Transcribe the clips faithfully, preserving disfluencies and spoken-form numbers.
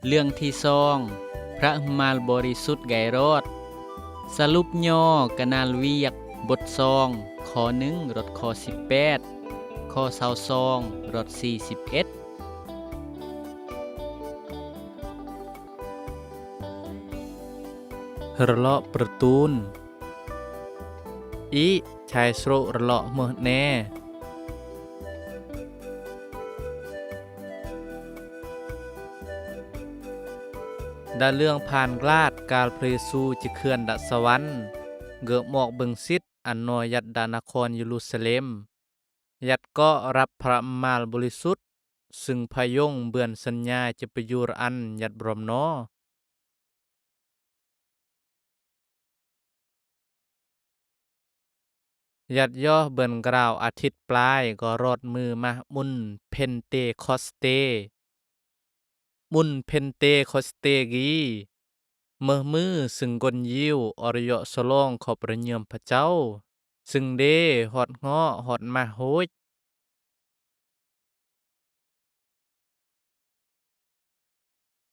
Lương thi song, Phră Hmal Bơri Sut gai rot. Salup nyo kơnal wiak bot song, kho nưng rot kho sipet, kho sao song rot si sipet. Hơrloh pơrtun. Ih, chai srô̆ rơloh mơh ne. Đa lương phan glad kal Phră Yêsu chi khưan đa sawăn, gơ̆ mok bưng sit ăn noh yat đa nakhon Yêrusalem. Yat kŏ răp Phră Hmal Bơri Sut, sưng pha yŏng bươn sơnhai chi pơyur ăn yat brom noh. Yat yoh bươn grao athit plai gơ̆ rot mư mah 'mun Pentekôste. 'Mun Pentekôste gi, mơh mư sưng gôn yiu ôr yŏ sơlong khŏp rơnhơm pha chau, sưng đe hot ngŏ hot mah hôch.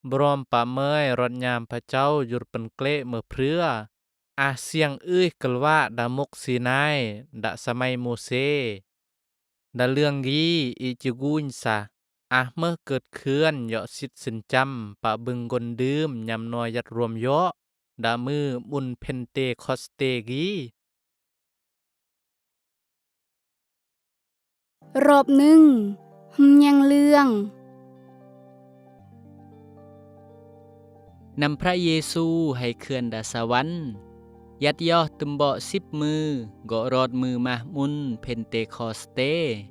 Brom pă mơi rot nham pha chau yur pơnklê̆ mơ phrưa, ah siang ưh kơl wă đa mŭk Sinai đa samai Môsê. Đa lương gi i chi guñ sa, ah mơh kơt khưan yŏ sit sĭn chăm pă bưng gôn đưm nham noh yat rom yŏ, đa mư 'mun Pentekôste gi. Rop nưng, hmnheng lương. Năm Phră Yêsu hei khưan đa sawăn, yat yoh tơmbŏ sip mư, gŏ rot mư mah 'mun Pentekôste.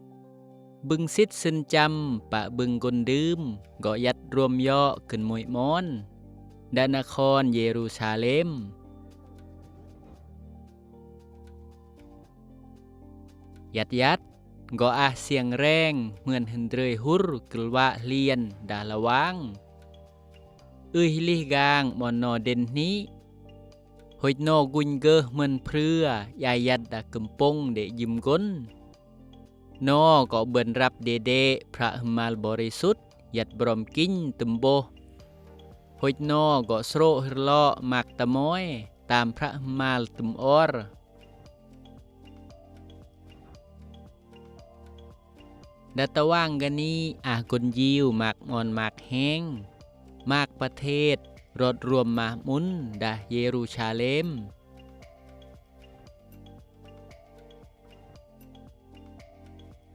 Bưng sit sĭn chăm pă bưng gôn đưm, gŏ yat rom yŏ kơnmoi 'mon, đa nakhon Yêrusalem. Yat yat, gŏ ah siang reng, hmưn hơndrơi hur kơl wă hlian đa lawang. Ưh lih gang 'mon noh đen hni. Hôch noh guñ gơh hmưn phrưa, yai yat đa kơmpong đe jim gôn. Noh gŏ bươn răp đe đe Phră Hmal Bơri Sut yat brom king tơmboh. Hôch noh gŏ srô̆ hơrloh măk tơmoi, tam Phră Hmal tơm or. Đa tơwang gani ah gôn jiu măk 'mon măk heng, măk pơthet rot rom mah 'mun đah Yêrusalem.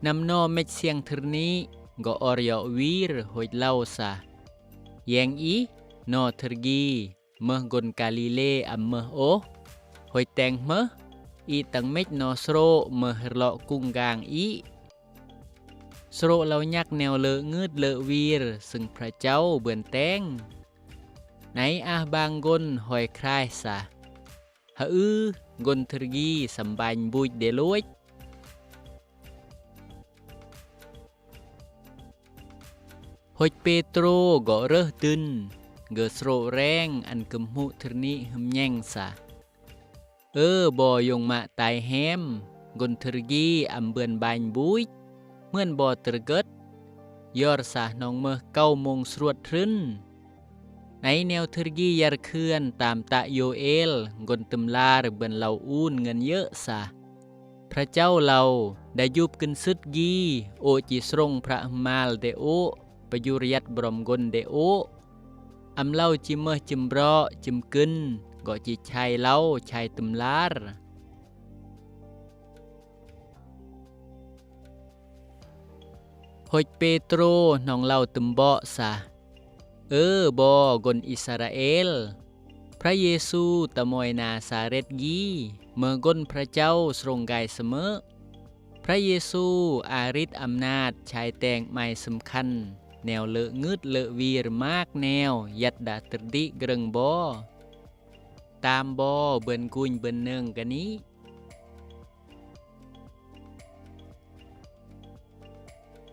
Năm noh mej siang thưr ni, gŏ or yŏ wir hôch lau sa: Yeng ih, noh thưr gi, mơh gôn Galilê am mơh ôh? Hôch teng mơh, i tăng mej noh srô̆ mơh hơrloh kung gang i. Srô̆ lau nhăk neo lơ' ngưt lơ' wir sưng phră chau bươn teng. Nai ah bang gôn hoi Kraist sa. H'I, gôn thưr gi sambanh buch đe lôch. Hôch Pêtrô gŏ rơh dơn, gơh srô̆ reng ăn kơmhŭ thưr ni hơmnheng sa: Ơ Bô Yung Mă Tai Hêm, gôn thưr gi am bươn banh buch, hmưn bô tơrgơt, yor sa hnong mơh kâu mông sruăt hrưn. Nai neo thưr gi yar khưan tam tă Yôel, gôn tơmlar bươn lau un ngăn yơ̆ sa: Phră chau lau, đa jup kơnsưt gi, ô chi srong phră hmal đe ô, pơjur yat brom gôn đe ô. Am lau chi mơh chim broh, chim kĭn, gŏ chi chai lau, chai tơmlar. Hôch Pêtrô hnong lau tơmbŏ sa: Ơ Bô gôn Israel, Phră Yêsu tơmoi Nasaret gi, mơh gôn phră chau srong gai sơmơ̆. Phră Yêsu arit amnat chai teng mai sơmkhăn, neo lơ' ngưt lơ' wir măk neo yat đa tơrdih grơng bô. Tam bô bươn guñ bươn nơng gani.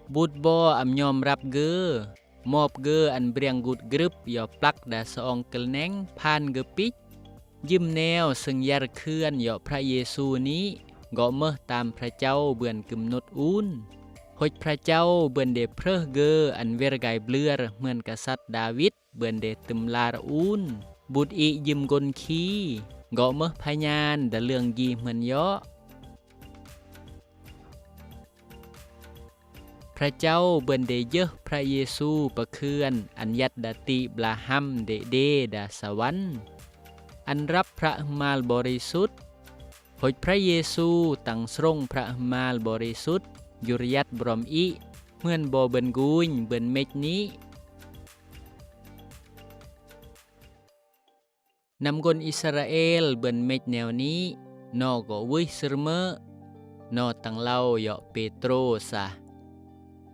But bô am nhom răp gơ̆, mop gơ̆ ăn briăng gut grŭp yô plăk đa sa ong kơl neng phan gơ̆ pich. Jim neo sưng yar khưan yô Phră Yêsu ni, gŏ mơh tam phră chau bươn kơmnut un. Hôi Phrachao bơn de prơh gơ̆ ăn wer gai blơr mơn kasat Dawid bơn de tơm lar un. But i jim gon khi, gŏ mơh phanhan da lương ji mơn yŏ. Phrachao bơn de jơh Phră Yêsu pakhön ăn yat đa ti bla ham de de đa sawan. Ăn rap Phră Hmal Borisut. Hôi Phră Yêsu tăng srong Phră Hmal Borisut jur yat brom i, mơn bơ bơn guñ bơn mej ni. Năm gon Israel bơn mej neo ni, no gŏ wih sơrmơ, no tăng lau yŏ Pêtrô sa.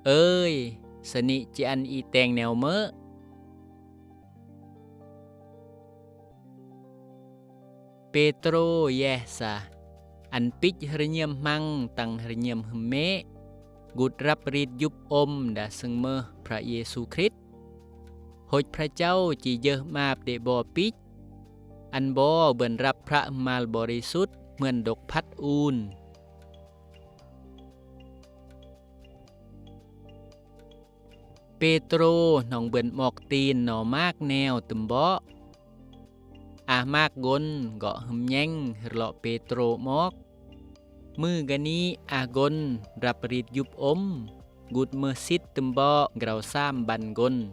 Ơi, sani chi ăn i teng neo mơ̆? Pêtrô yeh sa, ăn pich hơrñiơm hmang tăng hơrñiơm hơmeq, gut rap rit jup ôm đa sưng mơh Phră Yêsu Krist. Hôi Phrachao chi jơh map de bơ pich, ăn bơ bơn rap Phră Hmal Borisut mơn dŏk phat un. Pêtrô hnong bơn mok tin no mak neo tơm bơ. Ah mak gon gŏ hơmñeng hơrlok Pêtrô mok. Mơgani ah gon rap rit jup ôm, gut mơh sit tơm bơ grao sam ban gon.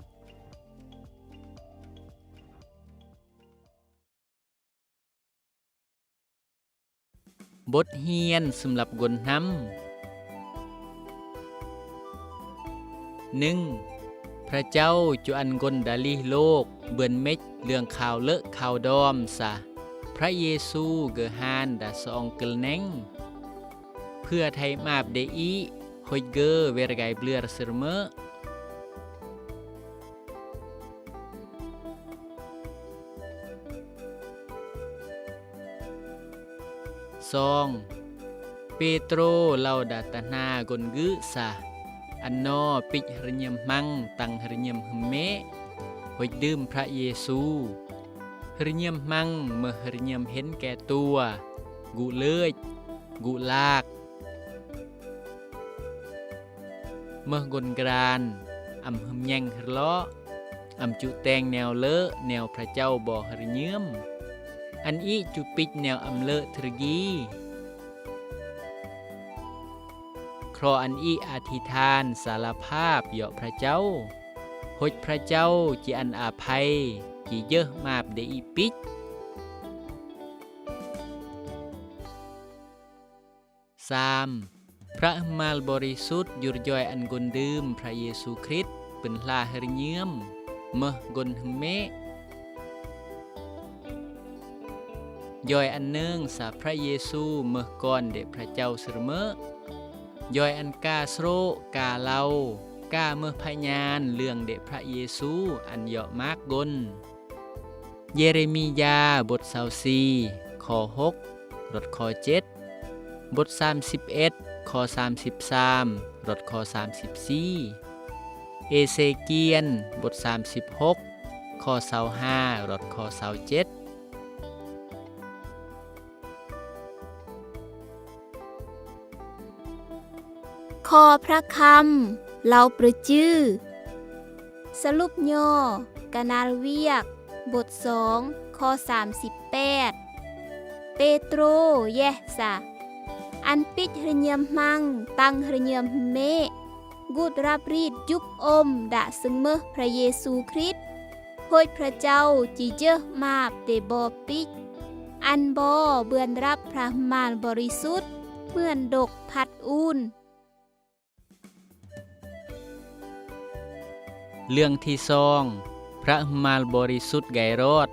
Bôt hiên sơmlap gon hnăm. Nưng, Phrachao chu ăn gon đa lih lôk bơn mej lương khao lơ̆ khao dom sa. Phră Yêsu gơhan đa song kơl neng. Pơthay map de i, hôi gơh wer gai blơr sơrmơ. Song, Pêtrô lau đa tơhna gon gơ̆ sa. Ăn no pich hơrñiơm hmang tăng hơrñiơm hơmeq, hôi đưm Phră Yêsu. Hơrñiơm hmang mơh hơrñiơm hên ke tua, gŭ lơch, gŭ lak. Mơh gon gran, am hơmñeng hơrlok, am chu teng neo lơ̆ neo Phrachao bơ hơrñiơm. Ăn i chu pich neo am lơ̆ tơrgi. Kro ăn i adhithan sala phap yŏ Phrachao. Hôi Phrachao chi ăn aphay, chi jơh map de i pich. Sam, Phră Hmal Borisut jur joi ăn gon đưm Phră Yêsu Krist, pơnhla hơrñiơm, mơh gon hơmeq. Joi ăn nơng sa Phră Yêsu mơh kon de Phrachao sơrmơ. Joi ăn ka srô̆, ka lau, ka mơh phanhan lương de Phră Yêsu ăn yŏ mak gon. Yêrêmia bôt sao si, kho hôk, rot kho jet. Bôt sam sip ét, kho sam sip sam, rot kho sam sip si. Êsêkiel bôt sam sip hôk, kho sao ha, rot kho sao jet. Kho Prak Khăm, lau prơ chư. Salup nyo, Kanal Wiak, bôt song, kho sam sip pet. Pêtrô yeh sa: Ăn pit hơrñiam hmang tăng hơrñiam hơmeq, gut rap rit jup ôm đă sưng mơh Pha Yêsu Krist, hôch Pha Chau chi jơh map te bơp pit, ăn bơ bươn rap Pha Hmal Bơrisut mưn dôk phat un. Lương thi song, Pha Hmal Bơrisut gai rot.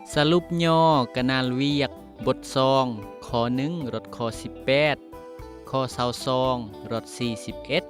Salup nyo Kanal Wiak bôt song, kho nưng rot kho sip pet, kho sao song rot si sip ét.